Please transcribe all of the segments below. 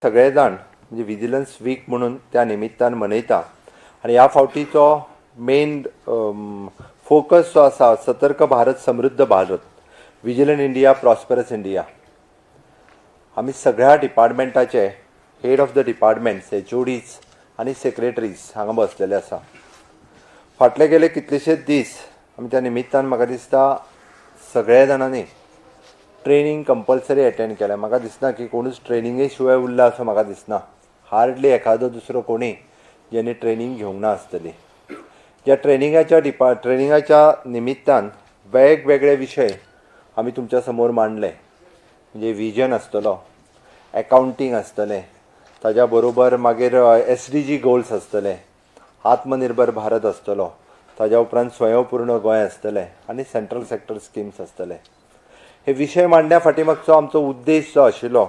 सगळे जाण म्हणजे विजिलन्स वीक म्हणून त्या निमित्तान मनयता आनी ह्या फावटीचो मेन फोकस जो आसा सतर्क भारत समृद्ध Bharat, vigilant India prosperous India. आमी सगळ्या डिपार्टमेंटाचे head of the departments, HODs आनी सेक्रेटरीज हांगा बसलेले आसा. फाटले गेले कितलेशेच दीस आमी त्या निमित्तान म्हाका दिसता सगळ्या जाणांनी ट्रेनींग कंपल्सरी एटेंड केलें. म्हाका दिसना की कोणूच ट्रेनिंगे शिवाय उरला असो म्हाका दिसना. हार्डली एखादो दुसरो कोणी ज्यांनी ट्रेनींग घेवंक ना आसतली. ज्या ट्रेनिंगाच्या निमित्तान वेगवेगळे विशय आमी तुमच्या समोर मांडले. म्हणजे विजन आसतलो, एकावंटींग आसतलें, ताज्या बरोबर मागीर SDG goals आसतले, आत्मनिर्भर भारत आसतलो, ताज्या उपरांत स्वयंपूर्ण गोंय आसतलें आनी सेंट्रल सेक्टर स्किम्स आसतले. हे विशय मांडण्या फाटी मागचो आमचो उद्देश जो आशिल्लो,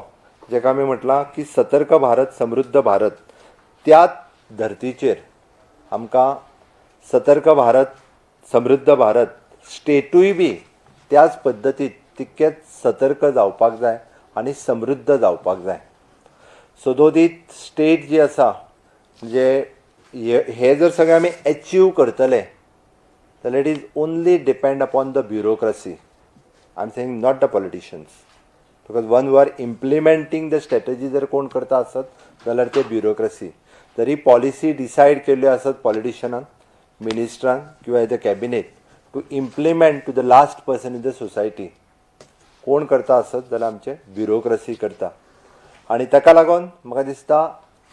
जेका आमी म्हटलां की सतर्क भारत समृद्ध भारत, त्याच धर्तीचेर आमकां सतर्क भारत समृद्ध भारत स्टेटूय बी त्याच पद्दतीत तितकेच सतर्क जावपाक जाय आनी समृद्ध जावपाक जाय. सदोदीत स्टेट जी आसा म्हणजे हे जर सगळे आमी एचीव करतले जाल्यार it is only depend upon the bureaucracy. I am saying not the politicians, because one who are implementing the strategy जर कोण करता आसत जाल्यार ते ब्युरोक्रसी. जरी पॉलिसी डिसायड केल्ल्यो आसत पॉलिटिशनान, मिनिस्ट्रान किंवा the cabinet to implement to the last person in the society, कोण करता आसत जाल्यार आमचे ब्युरोक्रसी करता. आनी ताका लागून म्हाका दिसता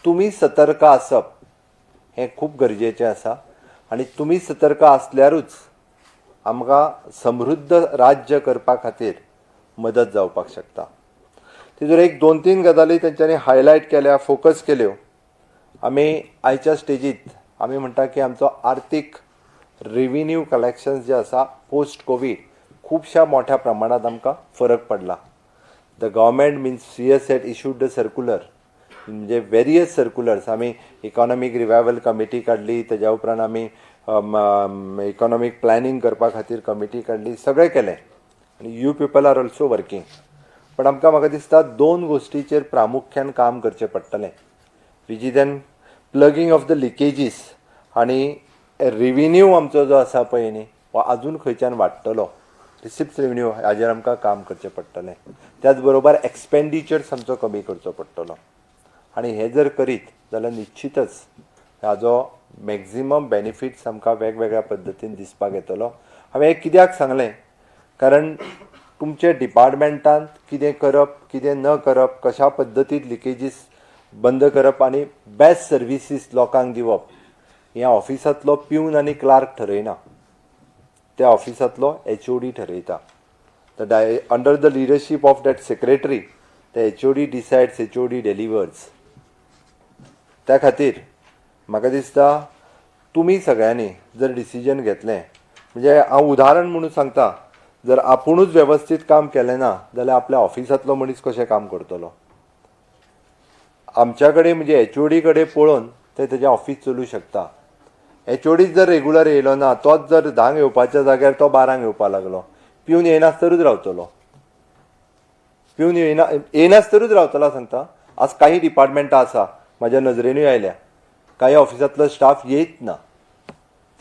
तुमी सतर्क आसप हें खूब गरजेचें आसा आनी तुमी सतर्क आसल्यारूच आमकां समृद्ध राज्य करपा खातीर मदत जावपाक शकता. तितूर एक दोन तीन गजाली तेंच्यांनी हायलायट केल्या, फोकस केल्यो. आमी आयच्या स्टेजीत आमी म्हणटा की आमचो आर्थीक रेविन्यू कलेक्शन्स जे आसा पोस्ट कोवीड खुबश्या मोठ्या प्रमाणांत आमकां फरक पडला. The government means CS had issued the circular, म्हणजे वेरियस सर्कुलर्स. आमी इकॉनॉमीक रिवायवल कमिटी काडली, तेज्या उपरांत आमी इकॉनॉमीक प्लॅनिंग करपा खातीर कमिटी काडली, सगळें केलें आनी you people are also working. पण आमकां म्हाका दिसता दोन गोश्टीचेर प्रामुख्यान काम करचें पडटलें, which is an plugging of the leakages आनी रेविन्यू आमचो जो आसा पळय न्ही हो आजून खंयच्यान वाडटलो, रिसिप्ट रेविन्यू हाजेर आमकां काम करचें पडटलें. त्याच बरोबर एक्सपेंडिचर्स आमचो कमी करचो पडटलो आनी हें जर करीत जाल्यार निश्चितच हाजो मॅक्झिमम बेनिफिट्स आमकां वेगवेगळ्या पद्दतीन दिसपाक येतलो. हांवें हें कित्याक सांगलें, कारण तुमचे डिपार्टमेंटांत कितें करप कितें न करप, कशा पद्दतीन लिकेजीस बंद करप आनी बेस्ट सर्विसीस लोकांक दिवप, ह्या ऑफिसांतलो प्यून आनी क्लार्क ठरयना, त्या ऑफिसांतलो HOD ठरयता. The under the leadership of that secretary the HOD decides, HOD delivers. त्या खातीर म्हाका दिसता तुमी सगळ्यांनी जर डिसिजन घेतलें, म्हणजे हांव उदाहरण म्हणून सांगता, जर आपुणूच वेवस्थीत काम केलें ना जाल्यार आपल्या ऑफिसांतलो मनीस कशें काम करतलो. आमच्या कडेन म्हणजे HOD कडेन पळोवन ते तेजें ऑफीस चलूं शकता. HOD जर रेगुलर येयलो ना, तोच जर 10 येवपाच्या जाग्यार तो 12 येवपाक लागलो, प्यून येयनासतरूच रावतलो, प्यून येयनासतरूच रावतलो. सांगता आज काही डिपार्टमेंटां आसा म्हाज्या नजरेनूय आयल्या, काही ऑफिसांतलो स्टाफ येयत ना,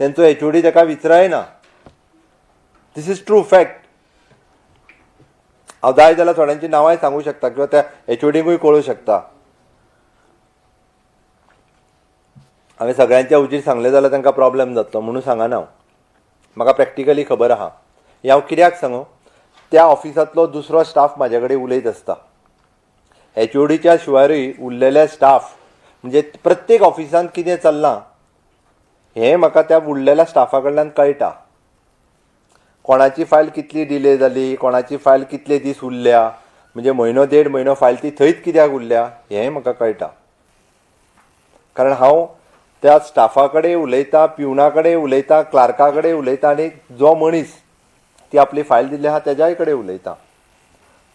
तेंचो HOD ताका विचारायना. This is true fact. हांव जाय जाल्यार थोड्यांची नांवांय सांगूं शकता किंवा त्या HODकूय कळूं शकता. हांवें सगळ्यांच्या हुजीर सांगलें जाल्यार तांकां प्रॉब्लेम जातलो म्हणून सांगना हांव, म्हाका प्रॅक्टिकली खबर आहा. हें हांव कित्याक सांगू, त्या ऑफिसांतलो दुसरो स्टाफ म्हाजे कडेन उलयत आसता. HODच्या शिवारूय उरलेले स्टाफ म्हणजे प्रत्येक ऑफिसांत कितें चल्लां हें म्हाका त्या उरलेल्या स्टाफा कडल्यान कळटा. कोणाची फायल कितली डिले जाली, कोणाची फायल कितले दीस उरल्या, म्हणजे म्हयनो देड म्हयनो फायल ती थंयच कित्याक उरल्या हें म्हाका कळटा. कारण हांव त्या स्टाफा कडेन उलयता, प्युना कडेन उलयता, क्लार्का कडेन उलयता आनी जो मनीस ती आपली फायल दिल्ली आहा तेज्याय कडेन उलयता.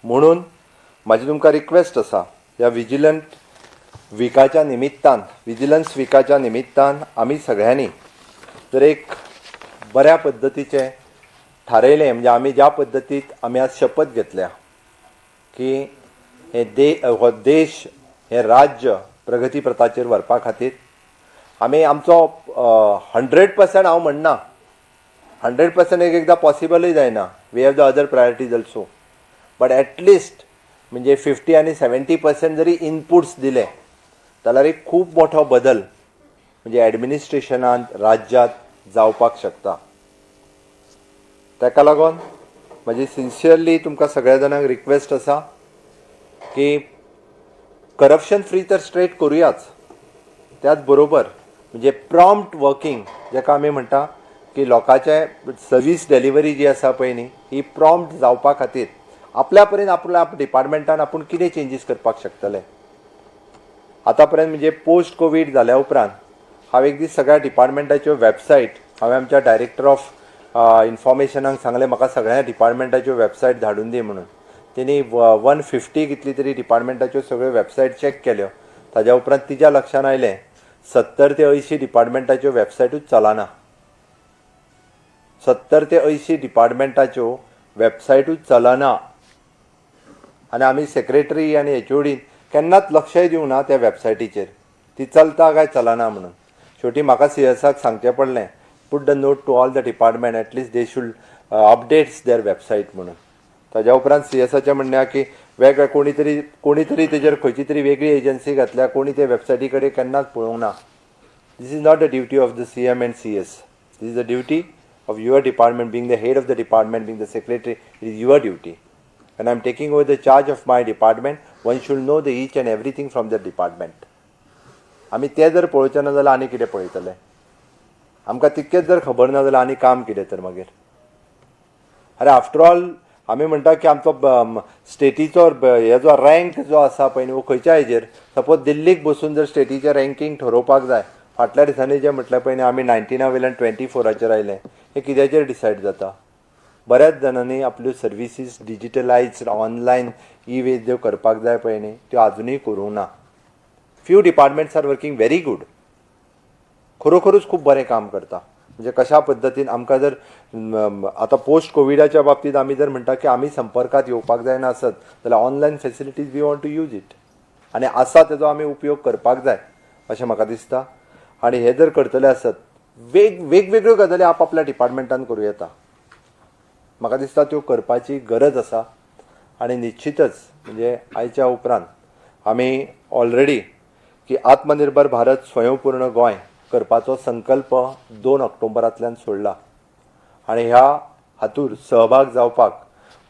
म्हणून म्हाजी तुमकां रिक्वेस्ट आसा, ह्या विजिलंट विकाच्या निमित्तान, विजिलन्स विकाच्या निमित्तान आमी सगळ्यांनी जर एक बऱ्या पद्दतीचें थारयलें, म्हणजे आमी ज्या पद्दतीत आमी आज शपथ घेतल्या की हे हो देश हें राज्य प्रगती पथाचेर व्हरपा खातीर आमी आमचो 100% हांव म्हणना, 100% एक एकदां पॉसिबलूय जायना. We have the other priorities also, but at least म्हणजे 50 आनी 70% जरी इनपुट्स दिले जाल्यार एक खूब मोठो बदल म्हणजे एडमिनिस्ट्रेशनांत राज्यांत जावपाक शकता. ताका लागून म्हजी सिन्सियरली तुमकां सगळ्या जाणांक रिक्वेस्ट आसा की करप्शन फ्री तर स्ट्रेट करुयाच, त्याच बरोबर म्हणजे प्रॉम्प्ट वर्किंग जाका आमी म्हणटा की लोकांचे सर्वीस डिलिव्हरी जी आसा पळय न्ही, ही प्रॉम्प्ट जावपा खातीर आपल्या पर्यंत आपल्या डिपार्टमेंटान आपूण कितें चेंजीस करपाक शकतले. आतां पर्यंत म्हणजे पोस्ट कोवीड जाल्या उपरांत हांव एक दीस सगळ्या डिपार्टमेंटाच्यो वेबसायट हांवें आमच्या डायरेक्टर ऑफ इन्फॉर्मेशनाक सांगलें म्हाका सगळ्या डिपार्टमेंटाच्यो वेबसायट धाडून दी म्हणून. तेणी 150 कितली तरी डिपार्टमेंटाच्यो सगळ्यो वेबसायट चॅक केल्यो. ताज्या उपरांत तिज्या लक्षान आयलें 70 ते 80 डिपार्टमेंटाच्यो वेबसायटूच चलना. 70 ते 80 डिपार्टमेंटाच्यो वेबसायटूच चलना आनी आमी सेक्रेटरी आनी एचओडीन केन्नाच लक्षय दिवंक ना त्या वेबसायटीचेर ती चलता काय चलना म्हणून. शेवटी म्हाका सीएसाक सांगचें पडलें, put the note to all the department, at least they should updates their website म्हणून. ताज्या उपरांत सीएसाचें म्हणणें आहा की वेगळे कोणी तरी तेजेर खंयची तरी वेगळी एजन्सी घातल्या, कोणी ते वेबसायटी कडेन केन्नाच पळोवंक ना. This is not the duty of the CM and CS. This is the duty of your department, being the head of the department, being the secretary, it is your duty. When I am taking over the charge of my department, one should know the each and everything from the department. आमी तें जर पळोवचें ना जाल्यार आनी कितें पळयतले? आमकां तितकेंच जर खबर ना जाल्यार आनी काम कितें तर मागीर? अरे आफ्टर ऑल आमी म्हणटा की आमचो स्टेटीचो हे जो रँक जो आसा पळय न्ही, हो खंयच्या हेजेर? सपोज दिल्लीक बसून जर स्टेटीचें रँकींग ठरोवपाक जाय, फाटल्या दिसांनी जें म्हटलें पळय न्ही, आमी 19 वयल्यान 24आचेर आयले, हें कित्याचेर डिसायड जाता? बऱ्याच जाणांनी आपल्यो सर्विसीस डिजिटलायज्ड ऑनलायन ई वे ज्यो करपाक जाय पळय न्ही, त्यो आजुनूय करूंक ना. Few departments are working very good, खरोखरूच खूब बरें काम करता. म्हणजे कशा पद्दतीन आमकां जर आतां पोस्ट कोविडाच्या बाबतींत आमी जर म्हणटा की आमी संपर्कात येवपाक जायना आसत जाल्यार online facilities we want to use it आनी आसा तेजो आमी उपयोग करपाक जाय अशें म्हाका दिसता. आनी हे जर करतले आसत वेगवेगळ्यो गजाली आपआपल्या डिपार्टमेंटान करूं येता. म्हाका दिसता त्यो करपाची गरज आसा. आनी निश्चितच म्हणजे आयच्या उपरांत आमी ऑलरेडी की आत्मनिर्भर भारत स्वयंपूर्ण गोंय करपाचो संकल्प 2 ऑक्टोबरांतल्यान सोडला आनी ह्या हातूर सहभाग जावपाक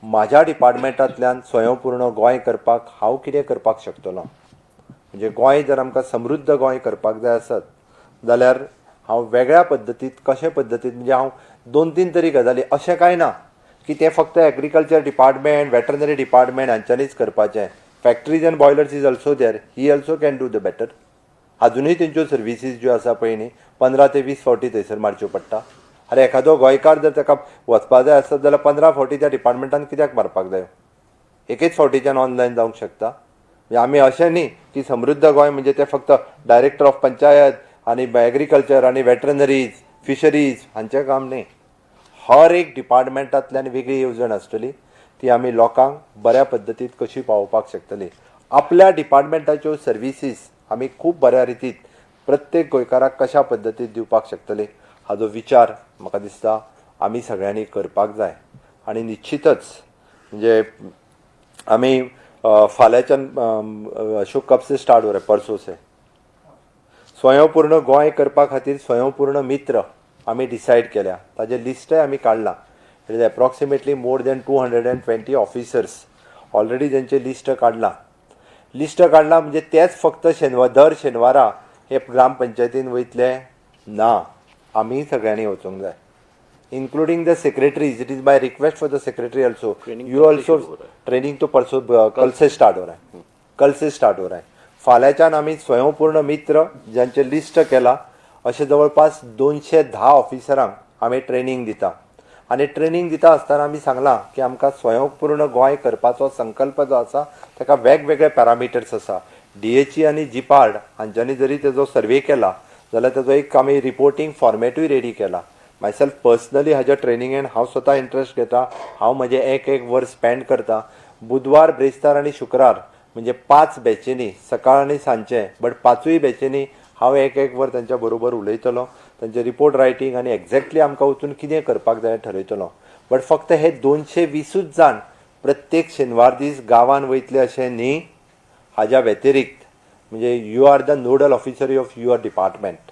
म्हाज्या डिपार्टमेंटांतल्यान स्वयंपूर्ण गोंय करपाक हांव कितें करपाक शकतलो, म्हणजे गोंय जर आमकां समृद्ध गोंय करपाक जाय आसत जाल्यार हांव वेगळ्या पद्दतीत कशे पद्दतीन, म्हणजे हांव 2-3 तरी गजाली, अशें कांय ना की तें फक्त एग्रीकल्चर डिपार्टमेंट, वेटरनरी डिपार्टमेंट हांच्यांनीच करपाचें. Factories and boilers is also there, he also can do the better. आजुनूय तेंच्यो सर्विसीस ज्यो आसा पळय न्ही, 15 ते 20 फावटी थंयसर मारच्यो पडटा. आरे एखादो गोंयकार जर ताका वचपा जाय आसत जाल्यार 15 फावटी त्या डिपार्टमेंटान कित्याक मारपाक जायो? एकेच फावटीच्यान ऑनलायन जावंक शकता. म्हणजे आमी अशें न्ही की समृद्ध गोंय म्हणजे ते फक्त डायरेक्टर ऑफ पंचायत आनी एग्रीकल्चर आनी वेटरनरीज, फिशरीज हांचें काम न्ही. हर एक डिपार्टमेंटांतल्यान वेगळी येवजण आसतली, ती आमी लोकांक बऱ्या पद्दतीन कशी पावोवपाक शकतली. आपल्या डिपार्टमेंटाच्यो सर्विसीस आमी खूब बऱ्या रितीन प्रत्येक गोंयकाराक कशा पद्दतीन दिवपाक शकतले हाजो विचार म्हाका दिसता आमी सगळ्यांनी करपाक जाय. आनी निश्चितच म्हणजे आमी फाल्यांच्यान, अशोक कब से स्टार्ट हो रहा है? परसों से. स्वयंपूर्ण गोंय करपा खातीर स्वयंपूर्ण मित्र आमी डिसायड केल्या, ताजें लिस्टय आमी काडलां. It is approximately more than 220 officers already जेंचें list काडलां. लिस्ट काडलां म्हणजे तेच फक्त शेनवार, दर शेनवारा हे ग्रामपंचायतीन वयतले ना, आमी सगळ्यांनी वचूंक जाय, including the secretaries. It is my request for the secretary also. Training you कल से also शुरू हो रहा है. ट्रेनिंग तो परसों, कल से स्टार्ट हो रहा है, कल से स्टार्ट हो रहा है. फाल्यांच्यान आमी स्वयंपूर्ण मित्र ज्यांचे लिस्ट केला अशे जवळपास 210 ऑफिसरांक आमी ट्रेनींग दिता. आनी ट्रेनींग दिता आसतना आमी सांगलां की आमकां स्वयंपूर्ण गोंय करपाचो संकल्प जो आसा ताका वेगवेगळे पॅरामिटर्स आसा. डीएचई आनी जिपार्ड हांच्यांनी जरी तेजो सर्वे केला जाल्यार तेजो एक आमी रिपोर्टींग फॉर्मेटूय रेडी केला. मायसेल्फ पर्सनली हाज्या ट्रेनिंगेन हांव स्वता इंट्रस्ट घेता. हांव म्हजें एक एक वर स्पेंड करता. बुधवार, ब्रेस्तार आनी शुक्रार म्हणजे 5 बॅचींनी, सकाळ आनी सांजचे, बट 5ूय बॅचींनी हांव एक एक वर तांच्या बरोबर उलयतलो, तांचे रिपोर्ट रायटींग आनी एक्झॅक्टली आमकां वचून कितें करपाक जाय ठरयतलो. बट फक्त हे 220 जाण प्रत्येक शेनवार दीस गांवान वयतले अशें न्ही. हाज्या व्यतिरिक्त म्हणजे you are the nodal officer of your department.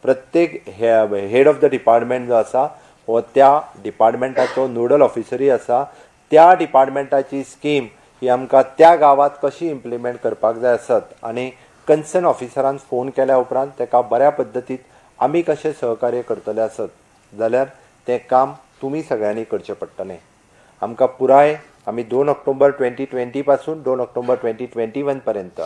प्रत्येक हेड ऑफ the department जो आसा हो त्या डिपार्टमेंटाचो नोडल ऑफिसरूय आसा. त्या डिपार्टमेंटाची स्कीम ही आमकां त्या गांवांत कशी इम्प्लिमेंट करपाक जाय आसत आनी कन्सर्न ऑफिसरान फोन केल्या उपरांत ताका बऱ्या पद्दतीन आमी कशें सहकार्य करतले आसत जाल्यार तें काम तुमी सगळ्यांनी करचें पडटलें. आमकां पुराय आमी 2 ऑक्टोबर 2020 पासून 2 ऑक्टोबर 2021 पर्यंत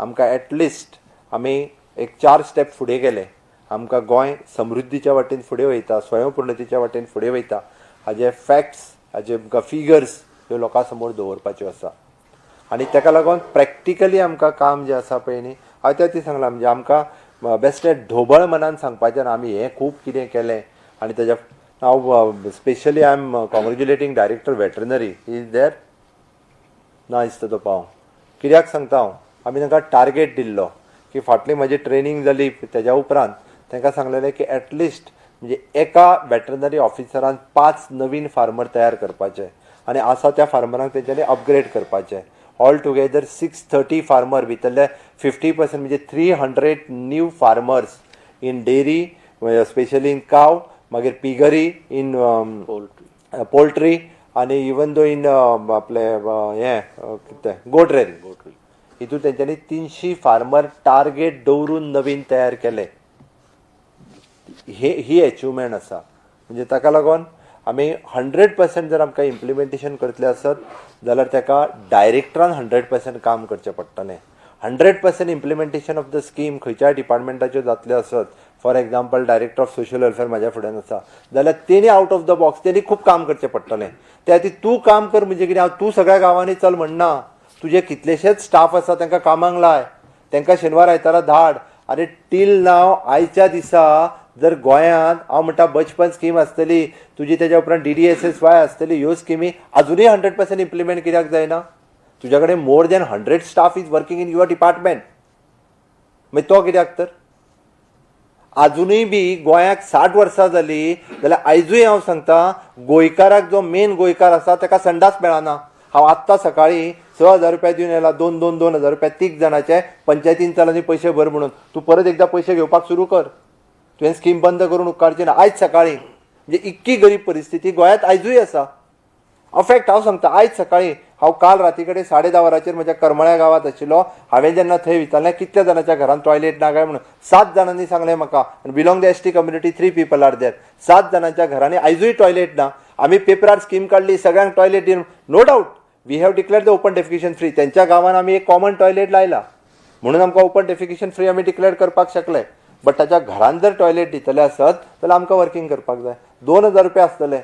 आमकां एटलिस्ट आमी एक 4 स्टेप फुडें गेले. आमकां गोंय समृद्धीच्या वाटेन फुडें वयता, स्वयंपूर्णतेच्या वाटेन फुडें वयता. हाजे फॅक्ट्स, हाजे आमकां फिगर्स ह्यो लोकां समोर दवरपाच्यो आसा आनी ताका लागून प्रॅक्टिकली आमकां काम जें आसा पळय न्ही, हांवें त्या ती सांगलां, म्हणजे आमकां बेश्टें ढोबळ मनान सांगपाचें ना आमी हें खूब कितें केलें. आनी ताज्या हांव specially I am congratulating director veterinary is there ना दिसता तो पाव. कित्याक सांगता हांव, आमी तांकां टार्गेट दिल्लो की फाटली म्हाजी ट्रेनींग जाली तेज्या उपरांत तांकां सांगलेलें की एटलिस्ट म्हणजे एका वेटरनरी ऑफिसरान 5 नवीन फार्मर तयार करपाचे आनी आसा त्या फार्मरांक तेंच्यांनी अपग्रेड करपाचे. ऑल टुगेदर 630 फार्मर भितरले 50% म्हणजे 300 new farmers in dairy, specially in cow, मागीर पिगरी, इन पोल्ट्री आनी इवन दो इन आपले हें कितें गोट रेअरिंग. हितून तेंच्यांनी 300 फार्मर टार्गेट दवरून नवीन तयार केले. ही एचिवमेंट आसा. म्हणजे ताका लागून आमी 100% जर आमकां इम्प्लिमेंटेशन करतले आसत जाल्यार ताका डायरेक्टरान 100% काम करचें पडटलें. 100% इम्प्लिमेंटेशन ऑफ the scheme खंयच्याय डिपार्टमेंटाच्यो जातल्यो आसत, for example director of social welfare म्हाज्या फुड्यान आसा जाल्यार तेणी आवट ऑफ the box तेणी खूब काम करचें पडटलें. त्या खातीर तूं काम कर म्हणजे कितें, हांव तूं सगळ्या गांवांनी चल म्हणना, तुजे कितलेशेच स्टाफ आसा तांकां कामाक लाय, तांकां शेनवार आयतारा धाड. आनी टील नाव आयच्या दिसा जर गोंयांत हांव म्हणटा बचपन स्कीम आसतली तुजी, तेज्या उपरांत DDSSY आसतली, ह्यो स्किमी आजुनूय 100% इम्प्लिमेंट कित्याक जायना? तुज्या कडेन more than 100 staff is working in your department, मागीर तो कित्याक तर? आजुनूय बी गोंयाक 60 वर्सां जाली जाल्यार आयजूय हांव सांगता गोंयकाराक जो मेन गोंयकार आसा ताका संडास मेळना. हांव आत्तां सकाळीं 6,000 रुपया दिवन येयला, 2 2 2 हजार रुपया 3 जाणाचे पंचायतीन चल आनी पयशे भर म्हणून. तूं परत एकदां पयशे घेवपाक सुरू कर, तुवें स्कीम बंद करून उपकारची ना. आयज सकाळीं म्हणजे इतकी गरीब परिस्थिती गोंयांत आयजूय आसा. अफेक्ट हांव सांगता, आयज सकाळीं हांव काल राती कडेन 10:30 वरांचेर म्हज्या करमळ्या गांवांत आशिल्लो. हांवें जेन्ना थंय विचारलें कितल्या जाणांच्या घरान टॉयलेट ना काय म्हणून, 7 जाणांनी सांगलें म्हाका, belong the ST community 3 people are there. 7 जाणांच्या घरांनी आयजूय टॉयलेट ना. आमी पेपरार स्कीम काडली सगळ्यांक toilet the, no doubt we have declare the open defecation free. तेंच्या गांवान आमी एक कॉमन टॉयलेट लायला म्हणून आमकां ओपन डेफिकेशन फ्री आमी डिक्लेअर करपाक शकले. बट ताच्या घरान जर टॉयलेट दितले आसत जाल्यार आमकां वर्किंग करपाक जाय. 2,000 रुपया आसतले.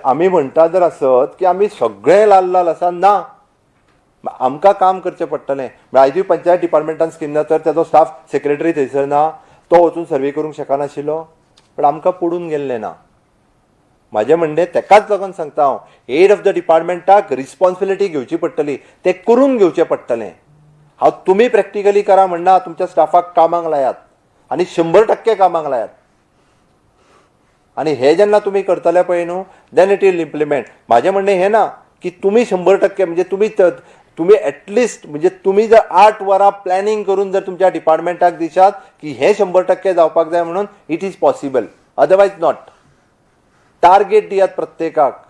आमी म्हणटा जर आसत की आमी सगळें लाल लाल आसा, ना, आमकां काम करचें पडटलें. आयजूय पंचायत डिपार्टमेंटान स्कीम ना तर ताचो स्टाफ सेक्रेटरी थंयसर ना, तो वचून सर्वे करूंक शकनाशिल्लो, पण आमकां पडून गेल्लें ना. म्हाजें म्हणणें तेकाच लागून सांगता हांव, हेड ऑफ the डिपार्टमेंटाक रिस्पॉन्सिबिलिटी घेवची पडटली, तें करून घेवचें पडटलें. हांव तुमी प्रॅक्टिकली करा म्हणना, तुमच्या स्टाफाक कामाक लायात आनी 100% कामाक लायात. आनी हे जेन्ना तुमी करतले पळय न्हू, then it will implement. म्हाजें म्हणणें हें ना की तुमी 100% म्हणजे तुमी एटलिस्ट म्हणजे तुमी जर 8 वरां प्लॅनिंग करून जर तुमच्या डिपार्टमेंटाक दिशात की हें 100% जावपाक जाय म्हणून, it is possible, otherwise not. Target दियात प्रत्येकाक,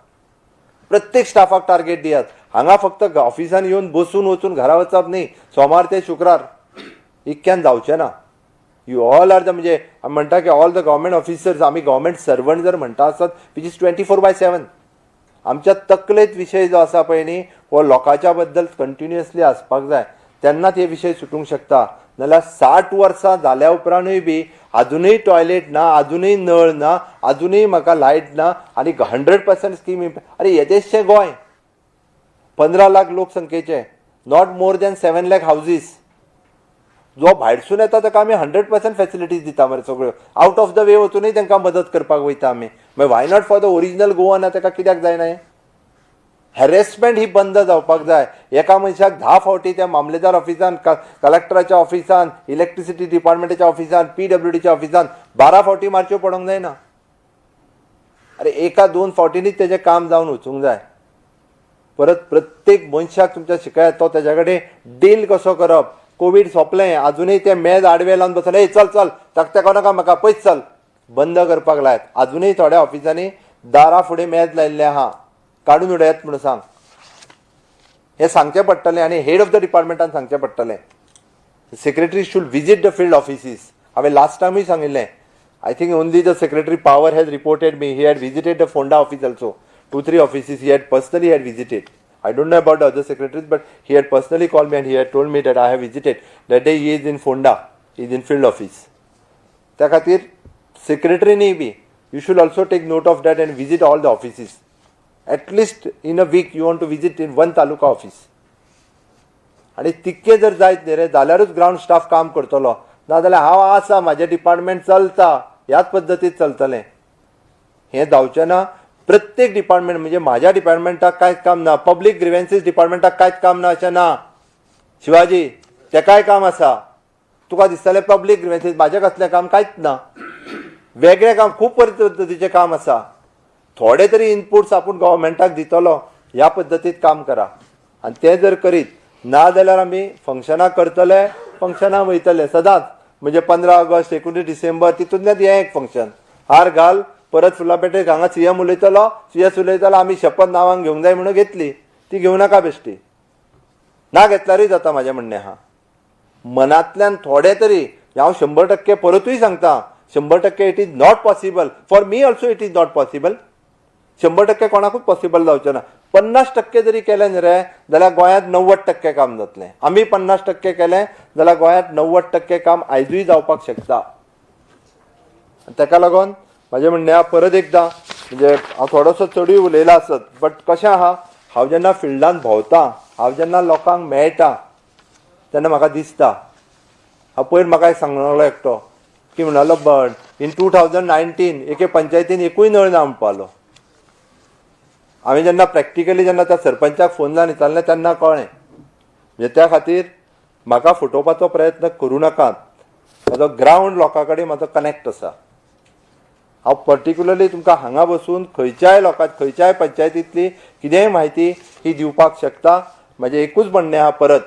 प्रत्येक स्टाफाक टार्गेट दियात. हांगा फक्त ऑफिसान येवन बसून वचून घरा वचप न्ही, सोमार ते शुक्रार इतक्यान जावचें ना. You all are the म्हणजे आमी म्हणटा की ऑल the government officers, आमी गव्हर्मेंट सर्वंट जर म्हणटा आसत, which is 24/7. आमच्या तकलेंत विशय जो आसा पळय न्ही, हो लोकांच्या बद्दल कंटिन्युअसली आसपाक जाय, तेन्नाच हे विशय सुटूंक शकता. नाल्यार 60 वर्सां जाल्या उपरांतूय बी आजुनूय टॉयलेट ना, आजुनूय नळ ना, आजुनूय म्हाका लायट ना आनी 100% स्कीम. अरे येदेशें Goa, 15 lakh लोकसंख्येचें, not more than 7 lakh houses. जो भायरसून येता ताका आमी 100% फॅसिलिटीज दिता मरे सगळ्यो, आवट ऑफ the वे वचूनय तांकां मदत करपाक वयता आमी. मागीर why not for the original Goan ताका कित्याक जायना हें? हॅरेसमेंट ही बंद जावपाक जाय. एका मनशाक 10 फावटी त्या मामलेदार ऑफिसान, कलेक्टराच्या ऑफिसान, इलेक्ट्रिसिटी डिपार्टमेंटाच्या ऑफिसान, PWDच्या ऑफिसान 12 फावटी मारच्यो पडोंक जायना. अरे एका 2 फावटींनीच तेजें काम जावन वचूंक जाय. परत प्रत्येक मनशाक तुमच्या शिकायत तो तेज्या कडेन डील कसो करप. कोवीड सोंपलें, आजुनूय ते मेज आडवे लावन बसले, ए चल चल तकते नाका म्हाका, पयस चल, बंद करपाक लायत. आजुनूय थोड्या ऑफिसांनी दारा फुडें मेज लायिल्लें आहा, काडून उडयात म्हणून सांग. हें सांगचें पडटलें आनी हेड ऑफ the डिपार्टमेंटान सांगचें पडटलें. Secretary should visit the field offices. हांवें लास्ट टायमूय सांगिल्लें. I think only the secretary power has reported me he had visited the Ponda office also. 2-3 offices he had personally had visited. I don't know about the other secretaries, but he had personally called me and he had told me that I have visited. That day he is in Fonda, he is in field office. त्या खातीर सेक्रेटरीनी B you should also take note of that and visit all the offices. At least in a week you want to visit in one taluka office. आनी तितके जर जायत न्ही रे जाल्यारूच ground staff काम करतलो. नाजाल्यार हांव आसा, म्हाजें डिपार्टमेंट चलता, ह्याच पद्दतीत चलतलें, हें जावचें ना. प्रत्येक डिपार्टमेंट म्हणजे म्हाज्या डिपार्टमेंटाक कांयच काम ना, पब्लीक ग्रिवेन्सीस डिपार्टमेंटाक कांयच काम ना अशें ना. शिवाजी, तेकाय काम आसा. तुका दिसतलें पब्लीक ग्रिवेन्सीस, म्हाजें कसलें काम? कांयच ना. वेगळें काम, खूब पद्दतीचें काम आसा. थोडे तरी इनपुट्स आपूण गव्हर्मेंटाक दितलो ह्या पद्दतीत काम करा. आनी तें जर करीत ना जाल्यार आमी फंक्शनां करतले, फंक्शनां वयतले सदांच. म्हणजे 15 ऑगस्ट, 29 डिसेंबर, तितूंतल्यान हें एक फंक्शन हार घाल, परत फुलां पेटेक हांगा CM उलयतलो, CS उलयतलो, आमी शपथ नांवांक घेवंक जाय म्हणून घेतली, ती घेवं नाका बेश्टी. ना घेतल्यारूय जाता. म्हाजें म्हणणें आहा, मनांतल्यान थोडे तरी, हांव 100% परतूय सांगता, 100% it is not possible. For me also it is not possible. 100% कोणाकूच पॉसिबल जावचें ना. 50% जरी केलें न्ही रे जाल्यार गोंयांत 90% काम जातलें. आमी 50% केलें जाल्यार गोंयांत 90% काम आयजूय जावपाक शकता. ताका लागून म्हाजें म्हणणें आहा, परत एकदां, म्हणजे हांव थोडोसो चडूय उलयला आसत, बट कशें आहा, हांव जेन्ना फिल्डान भोंवता, हांव जेन्ना लोकांक मेळटा तेन्ना म्हाका दिसता. हांव पयर म्हाका एक सांगलो एकटो की म्हणालो, बट इन 2019 एके पंचायतीन एकूय नळ ना म्हणपालो. हांवें जेन्ना प्रॅक्टिकली जेन्ना त्या सरपंचाक फोन लावन विचारलें तेन्ना कळ्ळें. म्हणजे त्या खातीर म्हाका फटोवपाचो प्रयत्न करूं नाकात. म्हाजो ग्रावंड लोकां कडेन म्हाजो कनेक्ट आसा. हांव पर्टिक्युलरली तुमकां हांगा बसून खंयच्याय लोकां, खंयच्याय पंचायतींतली कितेंय म्हायती ही दिवपाक शकता. म्हाजें एकूच म्हणणें आहा, परत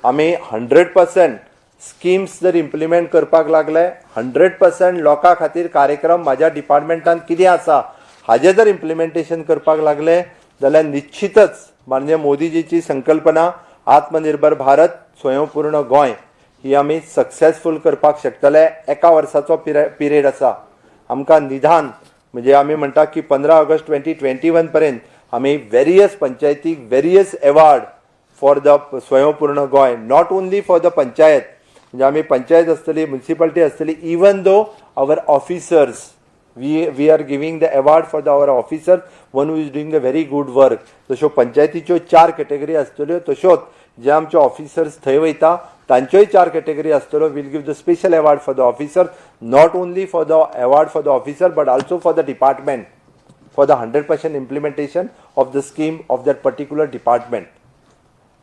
आमी 100% स्किम्स जर इम्प्लिमेंट करपाक लागले, 100% लोकां खातीर कार्यक्रम म्हाज्या डिपार्टमेंटान कितें आसा हाजें जर इम्प्लिमेंटेशन करपाक लागले जाल्यार निश्चितच माननीय मोदीजीची संकल्पना आत्मनिर्भर भारत, स्वयंपूर्ण गोंय ही आमी सक्सेसफूल करपाक शकतले. एका वर्साचो पिरियड आसा आमकां. निदान म्हणजे आमी म्हणटा की 15 ऑगस्ट 2021 पर्यंत आमी वेरियस पंचायतीक वेरियस एवार्ड फॉर the स्वयंपूर्ण Goa, not only for the panchayat, म्हणजे आमी पंचायत आसतली, म्युनिसिपालिटी आसतली, even though our officers, we are giving the award for the our officer one who is doing the very good work. तश्यो पंचायतीच्यो 4 category आसतल्यो, तश्योच जे आमचे officers थंय वयता तांच्योय 4 कॅटेगरी आसतल्यो. We'll give the special award for the officer, not only for the award for the officer but also for the department, for the 100% implementation of the scheme of that particular department.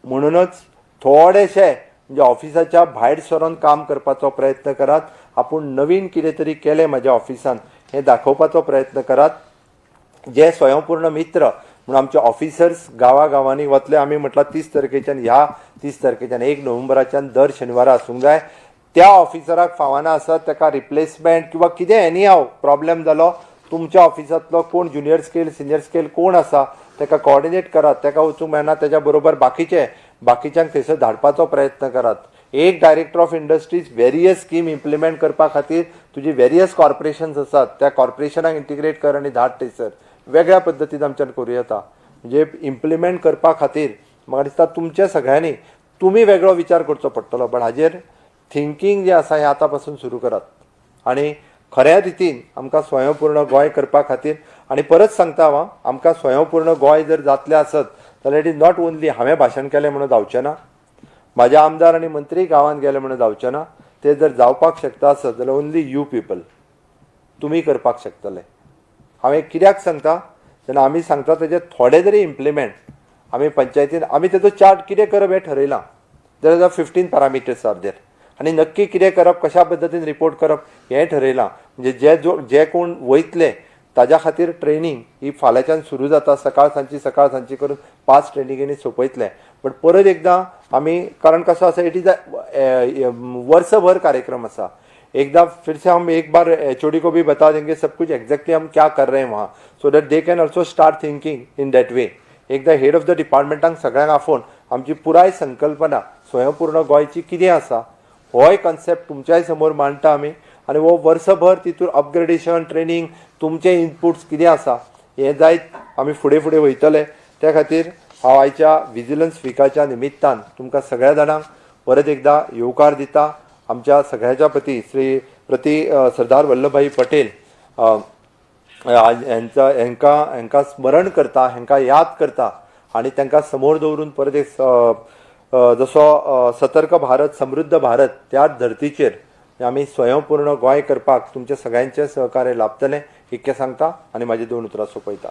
म्हणूनच थोडेशे म्हणजे ऑफिसाच्या भायर सरून काम करपाचो प्रयत्न करात. आपूण नवीन कितें तरी केलें म्हाज्या ऑफिसान हें दाखोवपाचो प्रयत्न करात. जे स्वयंपूर्ण मित्र म्हणून आमचे ऑफिसर्स गांवागांवांनी वतले, आमी म्हटलां 30 तारखेच्यान, ह्या 30 तारखेच्यान 1 नोव्हेंबराच्यान दर शेनवारा आसूंक जाय. त्या ऑफिसराक फावना आसत, ताका रिप्लेसमेंट किंवा कितें एनी हाव प्रॉब्लेम जालो, तुमच्या ऑफिसांतलो कोण ज्युनियर स्केल, सिनियर स्केल कोण आसा ताका कॉर्डिनेट करात. ताका वचूंक मेळना, तेज्या बरोबर बाकीचे बाकीच्यांक थंयसर धाडपाचो प्रयत्न करात. एक director of industries various scheme implement करपा खातीर तुजी वेरियस कॉर्पोरेशन्स आसात, त्या कॉर्पोरेशनाक इंटिग्रेट कर आनी धाड थंयसर. वेगळ्या पद्दतीन आमच्यान करूं येता. म्हणजे इम्प्लिमेंट करपा खातीर म्हाका दिसता तुमच्या सगळ्यांनी तुमी वेगळो विचार करचो पडटलो, पण हाजेर थिंकींग जें आसा हें आतां पासून सुरू करात आनी खऱ्या रितीन आमकां स्वयंपूर्ण गोंय करपा खातीर. आनी परत सांगता हांव, आमकां स्वयंपूर्ण गोंय जर जातलें आसत जाल्यार it is not only हांवें भाशण केलें म्हणून जावचें ना, म्हाजे आमदार आनी मंत्री गांवांत गेले म्हणून जावचें ना. ते जर जावपाक शकता आसत जाल्यार ओन्ली you people, तुमी करपाक शकतले. हांवें कित्याक सांगता, तेन्ना आमी सांगता तेजे थोडे जरी इम्प्लिमेंट आमी पंचायतीन आमी तेजो चार्ट कितें करप हें ठरयलां. There are 15 parameters are there आनी नक्की कितें करप, कशा पद्दतीन रिपोर्ट करप हें ठरयलां. म्हणजे जे जो जे कोण वयतले ताज्या खातीर ट्रेनींग ही फाल्यांच्यान सुरू जाता. सकाळ सांजची करून 5 ट्रेनिंगेनी सोंपयतले. बट परत एकदां आमी, कारण कसो आसा, it is a वर्सभर कार्यक्रम आसा. एकदा फिर से हम एक बार एचओडी को भी बता देंगे सब कुछ एग्जैक्टली हम क्या कर रहे हैं वहाँ, so that they can also start thinking in that way. एकदा हेड ऑफ the डिपार्टमेंटांक सगळ्यांक आफोवन आमची पुराय संकल्पना स्वयंपूर्ण गोंयची कितें आसा होय कन्सेप्ट तुमच्याय समोर मांडटा आमी. आनी हो वर्सभर तितूर अपग्रेडेशन, ट्रेनींग, तुमचे इनपुट्स कितें आसा हें जायत आमी फुडें फुडें वयतले. त्या खातीर हांव आयच्या विजिलन्स विकाच्या निमित्तान तुमकां सगळ्या जाणांक परत एकदां येवकार दिता. आमच्या सगळ्यांच्या प्रती श्री प्रती सरदार वल्लभभाई पटेल हेंचा हेंकां हेंकां स्मरण करता, हेंकां याद करता आनी तांकां समोर दवरून परत एक जसो सतर्क भारत समृद्ध भारत त्याच धर्तीचेर आमी स्वयंपूर्ण गोंय करपाक तुमचे सगळ्यांचें सहकार्य लाभतलें इतकें सांगता आनी म्हाजी 2 उतरां सोंपयता.